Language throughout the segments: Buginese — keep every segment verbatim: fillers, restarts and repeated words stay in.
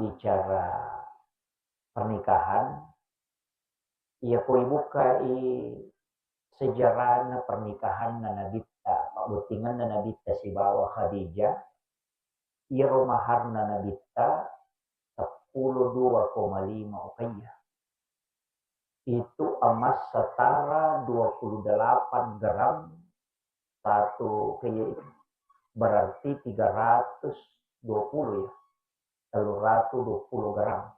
bicara pernikahan, iya ko ibukkai sejarahna pernikahanna Nabitta, pabbottinganna Nabitta sibawa Khadijah, iyaro maharna Nabitta seppulo dua koma lima uqiyah. Itu emas setara dua puluh delapan gram satu kilo itu. Berarti tiga ratus dua puluh ya. Tellu ratus dua puluh gram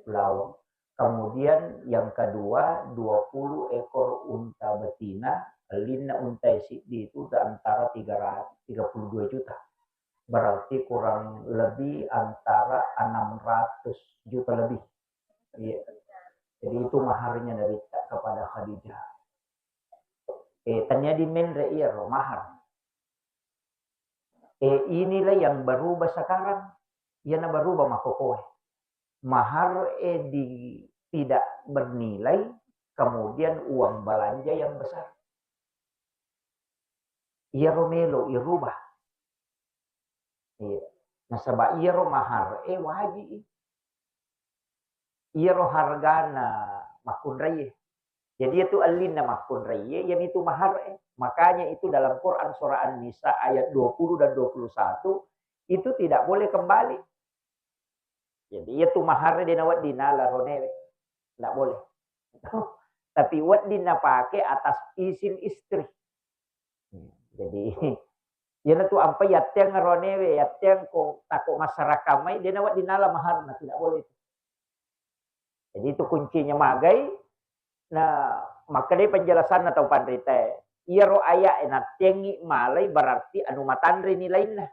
bawang. Kemudian yang kedua, dua puluh ekor unta betina, ellinna unta siddi itu antara tiga ratus, tiga puluh dua juta. Berarti kurang lebih antara enam ratus juta lebih. Iya. Jadi itu maharnya Nabitta kepada Khadijah. Eh, tania dimenre iyaro mahar. Eh, inilah yang berubah sekarang. Iyana berubah makkokoe. Mahar, eh, di, tidak bernilai, kemudian uang belanja yang besar. Iyaro melo irubah. Iya. Nasaba iyaro mahar, eh, waji. Iyaro hargana makkunraie. Jadi itu ellinna makkunraie, yang itu mahar, eh. Makanya itu dalam Quran surah An-Nisa ayat dua puluh dan dua puluh satu, itu tidak boleh kembali. Jadi itu mahar de nawedding nala ronewe. Tidak boleh. Tapi wedding napake atas izin istri. Jadi iyanatu ampai yatteang ronewe, yatteang ko tako masyarakat mai, de nawedding nala maharna, tidak boleh itu. Jadi itu kuncinya magai. Nah, makkedai penjelasanna tau panritae. Iyaro ayat e natteangi malai berarti anu matanre nilainna.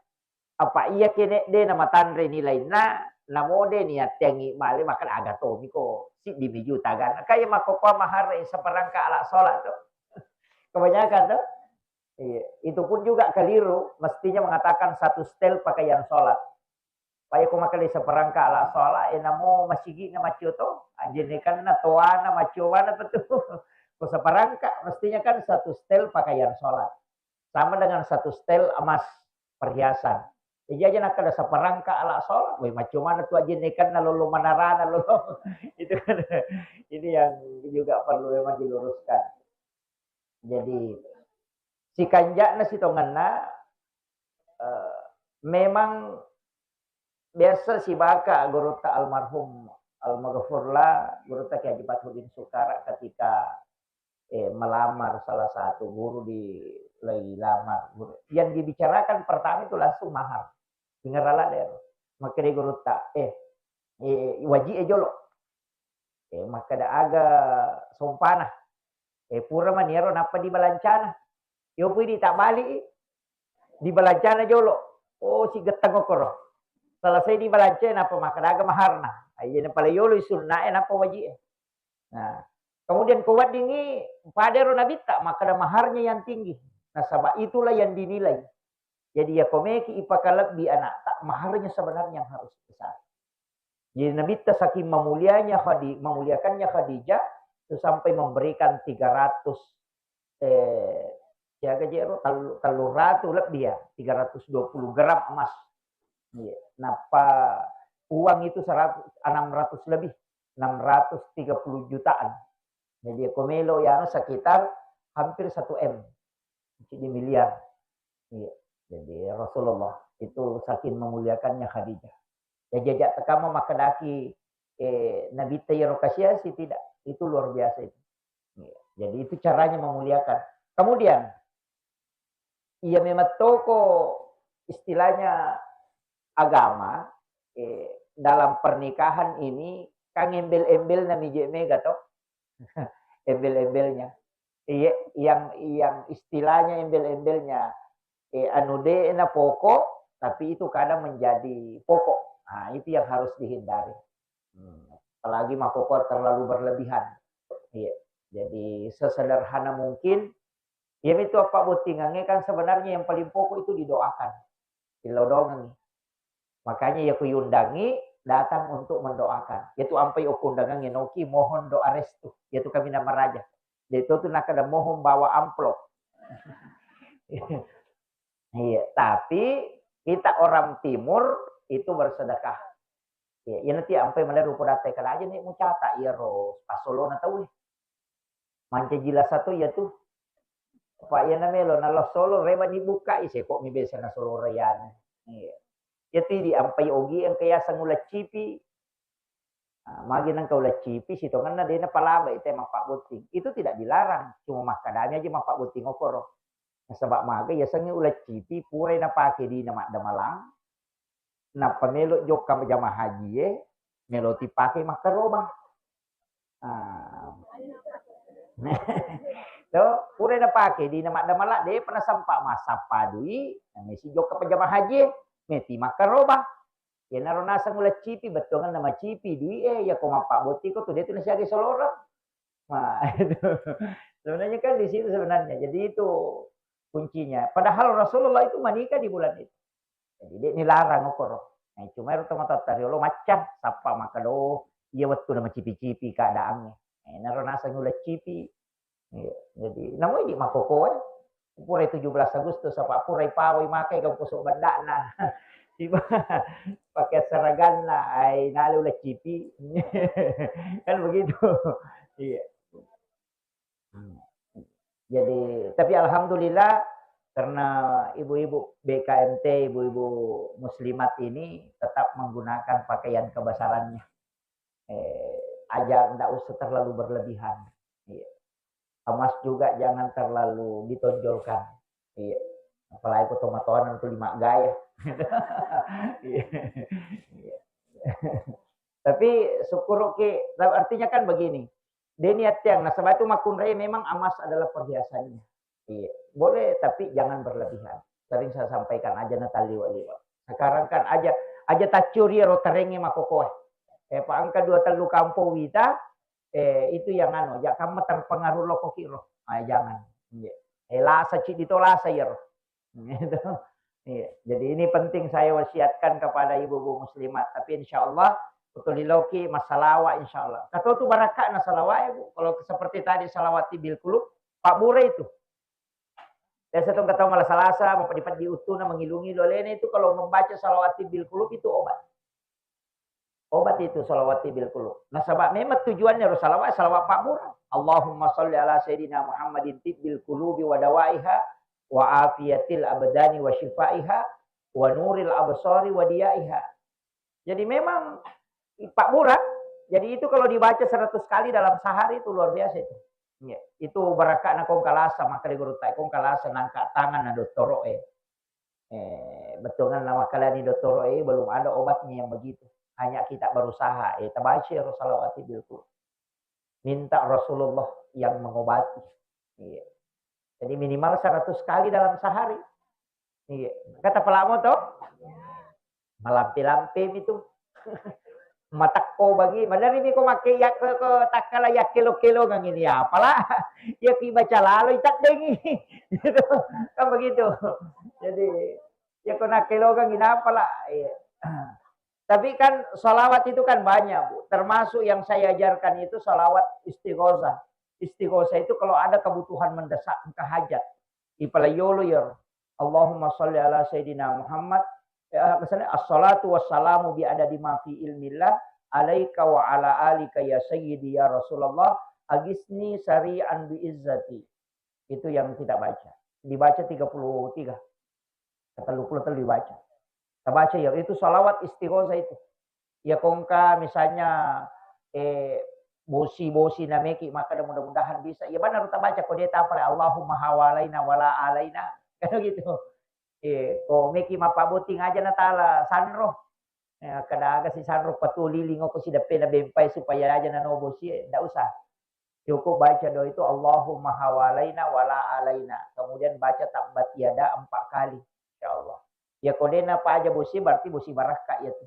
Apa iya kene de namatanre nilainna, namo de niatteangi malai, maka aga tomiko siddi mi juta gana. Kaya makkokkoe mahar e seperangkat alat sholat tuh. Kebanyakan tuh. Iya, itu pun juga keliru, mestinya mengatakan satu setel pakaian sholat. Paya ko makkeda seperangkat alat sholat, eh, namo masigi'na maccio to, ajennekenna toana maccio mana petu. Ko seperangkat, mestinya kan satu setel pakaian sholat. Sama dengan satu setel emas perhiasan. Jadi aja nakkeda seperangkat alat sholat, woi maccio mana tu ajennekenna lolo manarana lolo. Itu kan, ini yang juga perlu memang diluruskan. Jadi, sikanja'na sitongenna, eh, memang biasa sibaka gurutta almarhum, almaghfurlah, gurutta Kiai Haji Fathuddin Sukara ketika, eh, melamar salah satu guru di, lagi lamar guru. Yang dibicarakan pertama itu langsung mahar. Dengar ala deh. Makkeda gurutta, eh, eh, waji e jolo. Eh, makkeda aga sompana. Eh, pura maniaro nappa dibalancana. Yo pui ditabali, dibalancana jolo. Oh, si getteng okoro. Selesai dibalanca, nappa makkeda aga maharna. Aye nappa yolo sunna e, nappa waji e. Nah, kemudian ko weddingi padero nabitta, makkeda maharnya yang tinggi. Nasaba itulah yang dinilai. Jadi ya komeki ipakalebbi anakta, maharnya sebenarnya yang harus besar. Jadi Nabitta saking memulianya Khadi-, memuliakannya Khadijah, itu sampai memberikan tiga ratus, eh, siaga jero, tellu-, tellu ratu lebih ya, tiga ratus dua puluh gram emas. Iya. Nappa uang itu seratus, enam ratus lebih, enam ratus tiga puluh jutaan. Jadi, ko melo ya, anu, sekitar hampir satu M, jadi miliar. Iya. Jadi, Rasulullah itu saking memuliakannya Khadijah. Ya, jajak tekamo makkedaki, eh, Nabitta yero kasiasi, tidak. Itu luar biasa itu. Iya. Jadi, itu caranya memuliakan. Kemudian, iya memang toko istilahnya agama, eh, dalam pernikahan ini kan embel-embelna mije mega to. Embel-embelnya. Iya, yang, yang istilahnya embel-embelnya, eh, anu de na pokok, tapi itu kadang menjadi pokok. Nah, itu yang harus dihindari. Hmm, apalagi makkokkoe terlalu berlebihan. Iya. Jadi sesederhana mungkin. Iyamitu apa bottingangnge kan sebenarnya yang paling pokok itu didoakan. Dilodongengi. Makanya ya kuyundangi datang untuk mendoakan. Yaitu ampai okko undangangnge noki mohon doa restu. Yaitu kami nama raja. Jadi itu tuh nakada mohon bawa amplop. Iya, tapi kita orang timur itu bersedekah. Iya, iya nanti ampai malerru podatta kada aja ni mucata iyaro passolona tauwe. Mancaji lasa to iya tu. Apa iya namelo nallo solo reba dibuka ise kok mi biasa na solo rayana. Iya. Iya tu di ampai ogi engka yaseng ulaccipi. Nah, magi nengka ulaccipi sitongenna dena palaba ite mappabotting. Itu tidak dilarang, cuma makkadami aja mappabotting okoro. Nasaba maga yasengnge ulaccipi purai napake dina maddamalang, nappa melo jokka jamaah hajie, melo tipake makkarobang. Ah. To, purai napake dina maddamalang, depa nasempa massappa dui, namesi jokka pajama hajie, meti makkarobang. Iyanaro naseng ulaccipi, bettuangenna macipi dui e, yako mappabottiko tu detu nasiaga soloreng. Nah, itu. Sebenarnya kan di situ sebenarnya. Jadi itu kuncinya. Padahal Rasulullah itu menikah di bulan itu. Jadi dia nilarang okoro. Nah, cuma itu mata tariolo macca, sappa maka do, iya wettu na macipi-cipi keadaannya. Nah, naro naseng ulaccipi. Iya, jadi namu di makkokkoe. Purai tujuh belas Agustus apa purai pawai makai kau kosok bedakna. Siba pakai seraganna, ai nale ulaccipi. Kan begitu. Iya. Hmm. Jadi, tapi alhamdulillah karena ibu-ibu B K M T, ibu-ibu muslimat ini tetap menggunakan pakaian kebesarannya. Eh, aja ndak usah terlalu berlebihan. Iya. Emas juga jangan terlalu ditonjolkan. Iya. Apalagi ko tomatoanan tu lima gaya. Iya. Iya. Tapi syukur oke, artinya kan begini. Deni atiang, nasaba itu makkunrai memang emas adalah perhiasannya. Iya, boleh tapi jangan berlebihan. Sering saya sampaikan aja na taliwa-liwa. Sekarang kan aja aja taccuri ro terenge makokoe. Eh, pa engka dua tellu kampo wita, eh, itu yang anu, ja kamma terpengaruh loko kiro. Ah, jangan. Iya. Eh, lasa cidi to lasa iyaro. Gitu. Iya. Jadi ini penting saya wasiatkan kepada ibu-ibu muslimat. Tapi insya Allah betul loki massalawa insya Allah. Katotu barakakna salawa ya Bu. Kalau seperti tadi salawat tibbil qulub, Pak Bure itu. Biasa tu kata malah salasa, mau peddi-peddi uttuna, mengilu-ngilu alena itu kalau membaca salawat tibbil qulub itu obat. Obat itu salawat tibbil qulub. Nasaba memang tujuannya ro salawat, salawat Pak Bure. Allahumma salli ala sayyidina Muhammadin tibbil qulubi wa dawaiha wa afiyatil abdani wa syifaiha wa nuril absari wa diyaiha. Jadi memang Pak Bure, jadi itu kalau dibaca seratus kali dalam sehari itu luar biasa itu. Iya, itu barakakna kong kalasa, maka di guru tai kong kalasa nangka tangan na dottoro e. Eh, bettuanna makkalani dottoro e, belum ada obatnya yang begitu. Hanya kita berusaha, eh, tabaca ro salawat tibbil qulub. Minta Rasulullah yang mengobati. Iya. Jadi minimal seratus kali dalam sehari. Iya. Kata pelamu to? Malampe-lampe mi tu. Matakko bangi, maneri mi ko makke ya ko, ko takkala yakkelo-kelongang ini apala. Ya ki baca lalo itakdengi. Gitu. Kan begitu. Jadi ya ko nakkelongang ini apala. Iya. Tapi kan salawat itu kan banyak, Bu. Termasuk yang saya ajarkan itu salawat istighosah. Istighosah itu kalau ada kebutuhan mendesak, engka hajat. Ipalaiolo iyaro. Allahumma salli ala sayyidina Muhammad. Ya, misalnya, assalatu wassalamu bi adadi ma fi ilmillah alaika wa ala alika ya sayyidi ya Rasulullah agisni sari'an bi izzati. Itu yang kita baca. Dibaca tiga puluh tiga. Tellu puluh tellu dibaca. Tabaca ya, itu salawat istighosah itu. Ya kongka misalnya, eh, bosi-bosi nameki maka mudah-mudahan bisa. Ya benar tabaca ko dia tapale Allahumma hawalaina wala alaina. Kan gitu. Eh, ko meki mappaboting aja na tala sanro. Eh, kada aga si sanro patu liling ko si deppe na bempai supaya aja na no bosi, eh, ndak usah. Cukup baca doa itu, "Allahumma hawalaina wala alaina." Kemudian baca tabbat yada empat kali. Insya Allah. Ya, ko dena paja bosi, berarti bosi barakka ya tu.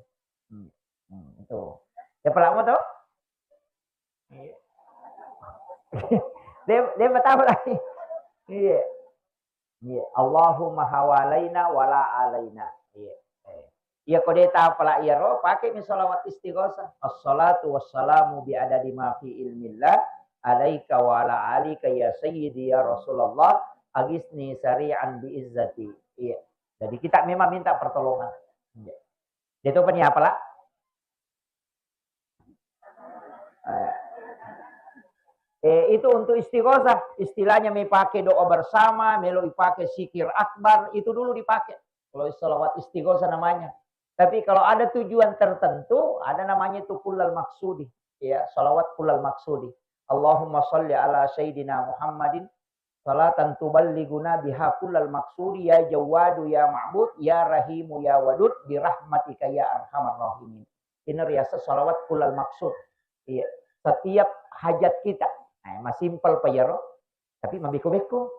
Hmm. Hmm, itu. Ya, pelamu tu? Iya. Dia, dia bertahu lagi. Iya. Iya, Allahumma hawalaina wala alaina. Iya. Eh. Iya, ko de tapala iyaro, pake mi salawat istighosah. Assalatu wassalamu bi adadi ma fi ilmillah alaika wa ala alika ya sayyidi ya Rasulullah agisni sari'an bi izzati. Iya. Jadi kita memang minta pertolongan. Iya. Dia tu apa ni apala? Eh, itu untuk istighosah, istilahnya mepake doa bersama, melo ipake zikir akbar, itu dulu dipake. Kalau salawat istighosah namanya. Tapi kalau ada tujuan tertentu, ada namanya itu kullal maksudi. Ya, salawat kullal maksudi. Allahumma salli ala sayyidina Muhammadin salatan tuballighuna biha kullal maksudi ya Jawwadu ya Ma'bud ya Rahimu ya Wadud birahmatika ya arhamar rahimin. Ini riasa salawat kullal maksud. Iya, setiap hajat kita. Nah, masimpel pa iyaro, tapi mabeko-beko.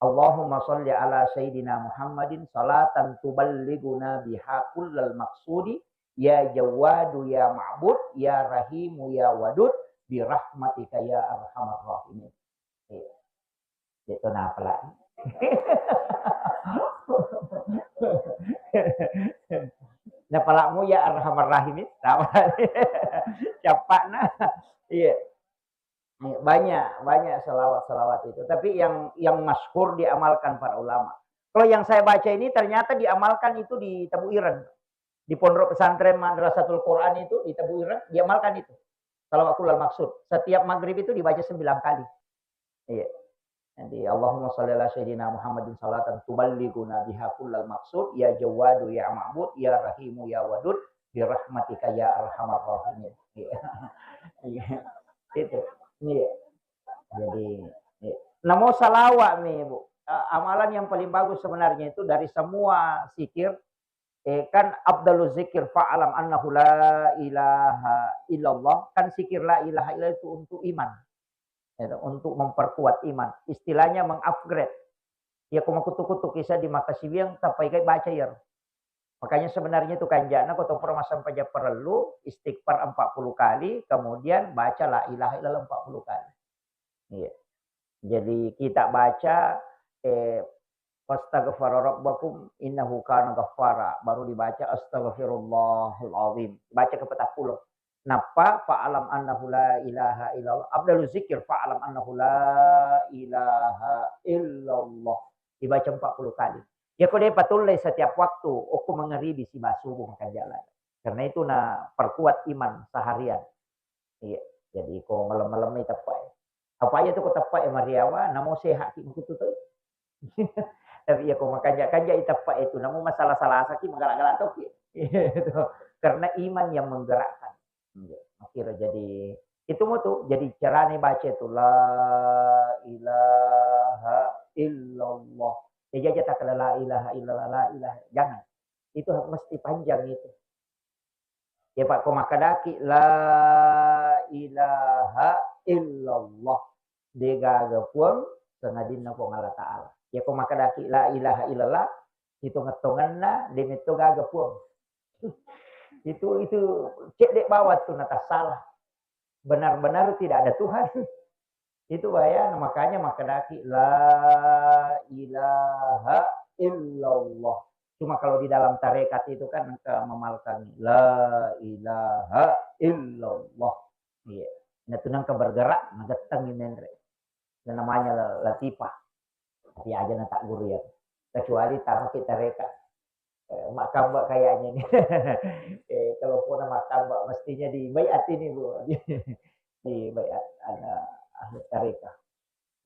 Allahumma salli ala sayyidina Muhammadin salatan tuballighuna biha kullal maksudi ya Jawwadu ya Ma'bud ya Rahimu ya Wadud birahmatika ya arhamar rahimin. Iya. Itu napala. Napalamu ya arhamar rahimin. Capakna. Iya. Banyak, banyak salawat-salawat itu. Tapi yang yang masyhur diamalkan para ulama. Kalau yang saya baca ini ternyata diamalkan itu di Tebu Ireng. Di Pondok Pesantren Madrasatul Quran itu di Tebu Ireng diamalkan itu. Salawat kullal maksud. Setiap maghrib itu dibaca sembilan kali. Iya. Jadi Allahumma shalli ala sayyidina Muhammadin salatan tuballighuna biha kullal maksud ya Jawwadu ya Ma'bud ya Rahimu ya Wadud birahmatika ya arhamar rahimin. Iya. Iya. Itu. Iya. Jadi, iya. Namo salawat nih, Bu. Eh, amalan yang paling bagus sebenarnya itu dari semua zikir, eh, kan afdalu zikir fa'lam annahu la ilaha illallah, kan zikir la ilaha illallah itu untuk iman. Itu, untuk memperkuat iman. Istilahnya mengupgrade. Ya, ko makutu-kutu kisah di Makasiwiang, tappa ikai baca iyaro. Makanya sebenarnya itu kanjana ko topro massempajang parellu, istighfar empat puluh kali, kemudian baca la ilaha illallah empat puluh kali. Iya. Jadi kita baca, eh, "Fastaghfara rabbakum innahu kana ghaffara", baru dibaca "Astaghfirullahal azim". Baca ke petappulo. Nappa "Fa'lam annahu la ilaha illallah". Afdalu zikir "Fa'lam annahu la ilaha illallah". Dibaca empat puluh kali. Ya ko de patullei setiap waktu, okko mangaribi siba subuh makanja lai. Karena itu na perkuat iman seharian. Iya, jadi ko malem-malem iteppe. Apa iya tu ko teppe mariawa, namo sehat ki makutu tu. Tapi iya ko makanja-kanja iteppe itu, namo masalah-salah saki magala-gala toki. Itu. Karena iman yang menggerakkan. Iya, makira jadi itu mau tuh, jadi carane baca itu la ilaha illallah. Ya jaja tak la ilaha illallah, la ilaha. Jangan. Itu mesti panjang itu. Ya, Pak, ko makkedaki, "La ilaha illallah." De gaga puang sangadinna Puang Allah Ta'ala. Ya, ko makkedaki, "La ilaha illallah," hitung-hitunganna, de metto gaga puang. Itu, itu cedde bawang tu natassalah. Benar-benar tidak ada Tuhan. Itu bahaya, makanya makkedaki, "La ilaha illallah." Cuma kalau di dalam tarekat itu kan engka memalkangi, "La ilaha illallah." Iya. Nah, itu nengka bergerak, nagettengi menre. Dan namanya latifah. Tapi aja na tak guru ya. Kecuali tapakai tarekat. Eh, makkamba kayaknya ini. Eh, kalau puna makkamba, mestinya di baiat ini, Bu. Di baiat ada ahli tarekat.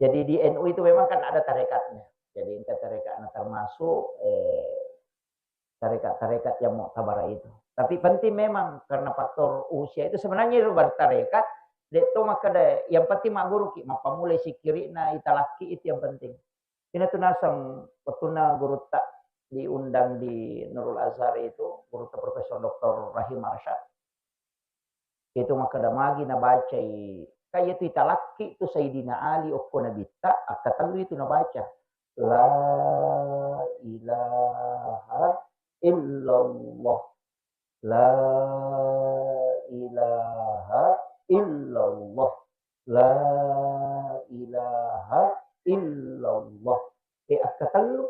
Jadi di N U itu memang kan ada tarekatnya. Jadi engka tarekatna termasuk, eh, tarekat-tarekat yang muktabar itu. Tapi penting memang karena faktor usia itu sebenarnya itu bertarekat, de to makkeda, yang penting magguruki, mappamulai sikkiri'na, italakki itu yang penting. Ina tu naseng wettunna gurutta diundang di Nurul Azhar itu, gurutta Profesor Doktor Rahim Arsyad. Itu makkeda magi nabacai, ka iya tu italakki tu Sayyidina Ali okko Nabitta, akkatellu itu nabaca. La ilaha illallah. La ilaha illallah. La ilaha illallah. Eh, akkatellu.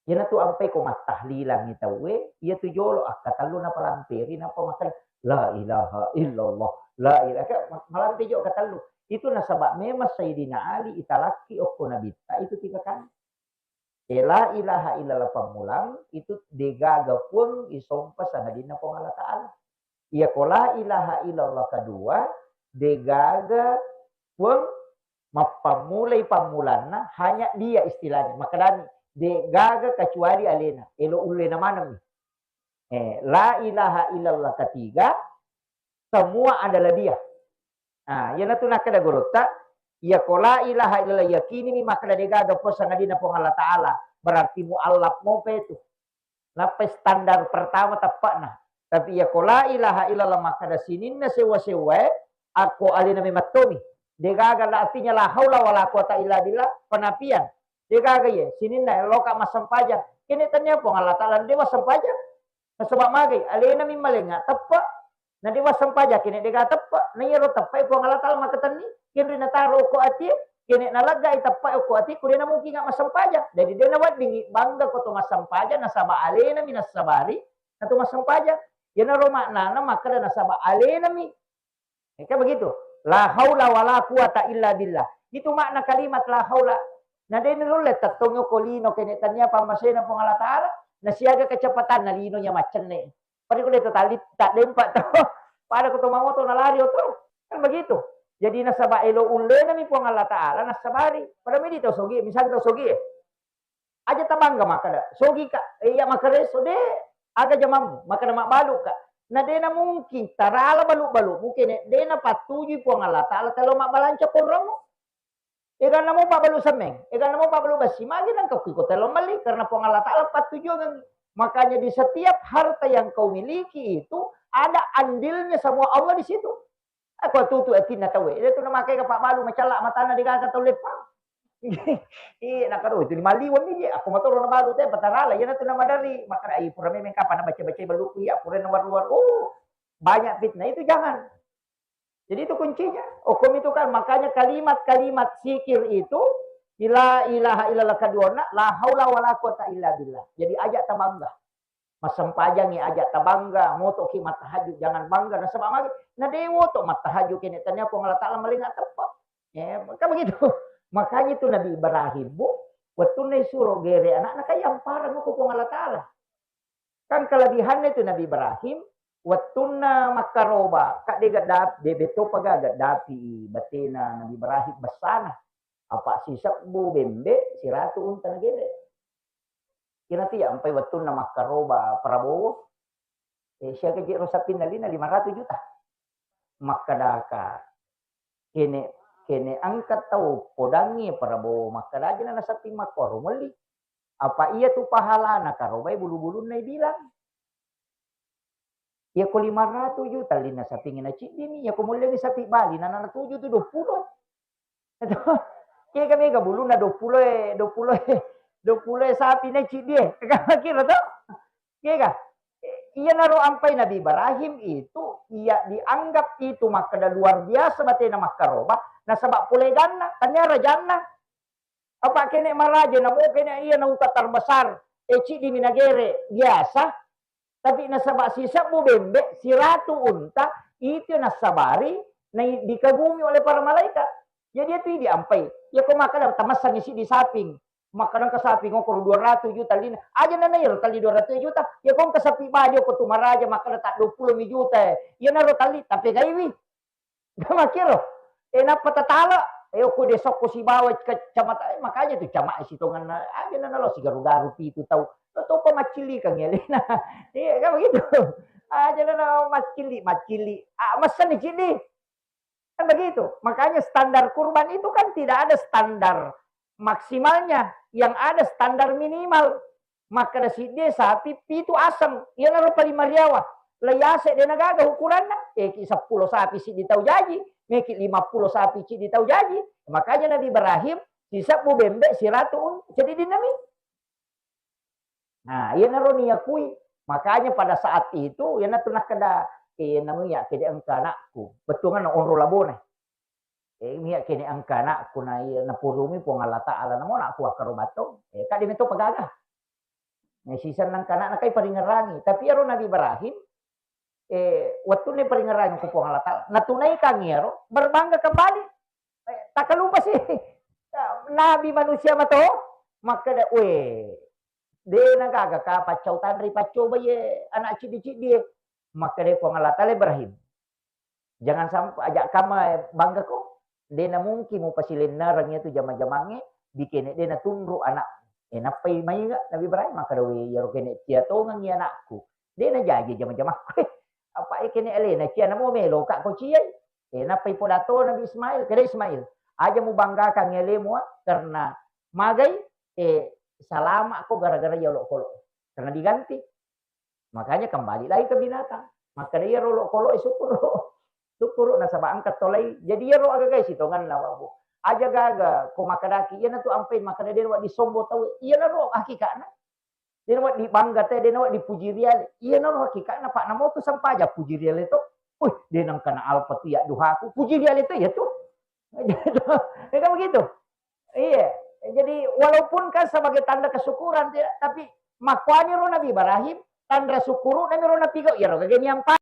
Iyanatu ampai ko mattahlilangi tauwe, iyatu jolo akkatellu napalamperi, nappa makkeda, "La ilaha illallah, la ilaha," ka-, ma-, malampe jo akkatellu. Itu nasaba memang Sayyidina Ali italakki okko Nabitta itu tiga kali. Eh, la ilaha illallah pammulang itu degaga puang isompa sangadinna Puang Allah Ta'ala. Iya ko la ilaha illallah kedua, degaga Puang, mappammulai pammulanna hanya dia istilahnya. Makkedani, de gaga kecuali alena. Elo ullena maneng. Eh, la ilaha illallah ketiga, semua adalah dia. Nah, iyanatu nakkeda gurutta, iya ko la ilaha illallah yakinimi makkeda de gaga puang sangadinna Puang Allah Ta'ala, berarti muallaf mopa itu. Nappai standar pertama teppa'na. Tapi iya ko la ilaha illallah makkeda sininna sewwa-sewwae, akko alena memettomi. De gaga la, artinya la haula wala quwata illa billah, penafian. De gaga iye, sininna loka massempajang. Kene tania Puang Allah Ta'ala de massempajang. Nasaba magai, alena mi malenga teppe. Na de massempajang kene de gaga teppe. Na iyaro teppe Puang Allah Ta'ala makkatenni. Kenri nataro ko atie, kene naleggai teppe ko atie, ko de namukinga massempajang. Jadi de naweddingi bangga ko to massempajang, nasaba alena mi nassabari, na to massempajang. Iyanaro maknana makkeda nasaba alena mi. Kan begitu. La haula wala quwata illa billah. Itu makna kalimat la haula. Na de nulle tettongngi ko lino kene tania pammasena Puang Allah Ta'ala, na siaga kecepatanna lino iya maccenne. Pada ko de tali tak dempak to. Pada ko to mamoto na lari oto. Kan begitu. Jadi nasaba elo ullena mi Puang Allah Ta'ala nassabari. Pada medi tau sogi, misalnya tau sogi. Aja tabangga makkeda, "Sogi ka, eh, iya makkareso de, aga jamammu?" Makkeda mabbalu ka. Na de na mungkin tarala balu-balumu kene de napattujui Puang Allah Ta'ala telo mabbalanca korongmu. Eganna mo pabbalu semmeng, eganna mo pabbalu bessi, magi nangka kui ko telo melli karena Puang Allah Ta'ala pattujuangengngi. Makanya di setiap harta yang kau miliki itu ada andilnya semua Allah di situ. Ako tutu atinna tauwe, de tu namakai ka pabbalu macalla matana de gaga tau leppa. Iya, nakaro itu di maliweng ni je, aku matoro nabalu te patarala, iya natu namadari, makana ai pura memeng kapan nabaca-baca baluku iya, pura nawaru-waru. Oh, banyak fitnah itu jangan. Jadi itu kuncinya. Hukum itu kan, makanya kalimat-kalimat zikir itu, la ilaha illallah kaduana, la haula wala quwata illa billah. Jadi aja tabangga. Massempajangngi aja tabangga, motoki mattahajud jangan bangga, nasaba magi na de woto mattahajud kene tania Puang Allah Ta'ala malenga teppe. Ya, maka begitu. Makanya itu Nabi Ibrahim, Bu, wettunna isuro gere anakna, kan yampareng ko Puang Allah Ta'ala. Kan kelebihannya itu Nabi Ibrahim, wettunna makkaroba, kak de gadda-, de betto paga gaddapi batena Nabi Ibrahim bessana. Apa sisebbu bembe, siratu unta nagere. Iyana tu yampai wettunna makkaroba Prabowo, eh, siaga je ro sappinna lina, lima ratus juta. Makkedaka, kene, kene engka tau podangngi Prabowo makkeda aja na sapping makkuaro melli. Apa iya tu pahalana karobai bulu-bulunna ibilang. Iya ko lima ratus juta lina sappingnge na ciddimi, iya ko mullengi sappi Bali na, na tuju tu dua puluh. Kega mega bulunna dua puluh e, dua puluh e, dua puluh e sapi na ciddi e. Kira to? Kega? Iyanaro ampai Nabi Ibrahim itu, iya dianggap itu makkeda luar biasa batena makkaroba, nasaba poleganna, tania rajanna. Apa kene maraja, namo kene iya na uta terbesar, e ciddimi nagere, biasa. Tapi nasaba sisebbu bembe, siratu unta, itu nassabari na dikagumi oleh para malaikat. Jadi itu diampai. Ya ko makkeda tamassangi siddi saping. Makkeda engka saping okoro dua ratus juta lina. Aja na iyaro tali dua ratus juta. Ya ko engka sapi bajo ko tu maraja makkeda ta dua puluh mi juta. Iyanaro tali tapegaiwi. Makkiro. E nappa tatala. E okko desokko sibawa kecamatan, e, makanya tu camat sitonganna aja na nalo sigaru-garu pitu tau. Topa maccillikang ya lina. Iya kan begitu. Aja na maccilli, maccilli. Ah, mesen ni cili. Kan begitu. Makanya standar kurban itu kan tidak ada standar maksimalnya, yang ada standar minimal. Makkeda siddi sapi pitu aseng, iyanaro paling mariawa. Lei ase de nagaga ukuranna, eki seppulo sapi siddi tau jaji, meki lima puluh sapi siddi tau jaji. Makanya Nabi Ibrahim sisebbu bembe siratu un-, jadi dinami. Nah, iyanaro niyakui. Makanya pada saat itu, iyanatu nakkeda, "Eh, namu iya kede engka anakku." Bettuanna onro labona. Eh, miya kene engka anakku na iya napurumi Puang Allah Ta'ala, namo anakku akkaro batto. Eh, kade meto pagaga. Eh, sisenna engka anakna kai paringerangi. Tapi iyaro Nabi Ibrahim, eh, wettunna paringerangi ku Puang Allah Ta'ala, natunaikan iyaro, berbangga kembali. Eh, takalupa sih. Nabi manusia mato, makkeda, "Weh, de nagaga ka paccau tanri paccoba ye anak ciddi-ciddi ye." Makkeda Puang Allah Ta'ala, "Ibrahim, jangan sampai aja kama bangga ko." De' na mungkin mupasilennereng iyatu jama-jamangnge, dikene de' natunru' anak. E, nappai maega Nabi Ibrahim makkeda, "We, iyaro kene cia tongengngi anakku. De' najaji jama-jamangku." Apa e kene alena cia namo meloka ko ciai. E, nappai podato Nabi Ismail, keda Ismail, "Aja mubanggakan alemu, ah, karena magai, e, salama ko gara-gara iya olokolo. Karena diganti." Makanya kembali lagi ke binatang. Makkeda iyaro olokolo e, syukuru. Syukuru nasaba engka tolai. Jadi iyaro agaga sitongenna, Pak Bu. Aja gaga ko makkedaki, iyanatu ampai makkeda de' nawedding sombo tau. Iyanaro hakikatna. De' nawedding bangga te, de' nawedding puji riale. Iyanaro hakikatna, Pak, namotu sempaja puji riale to. Wih, de' nengka na alpa tu iya duhaku. Puji riale to iyatu. Kan begitu. Iya. Jadi walaupun kan sebagai tanda kesyukuran, tidak, tapi makkuaniro Nabi Ibrahim, tanda syukuru'na miro napigau, iyaro gaga niampa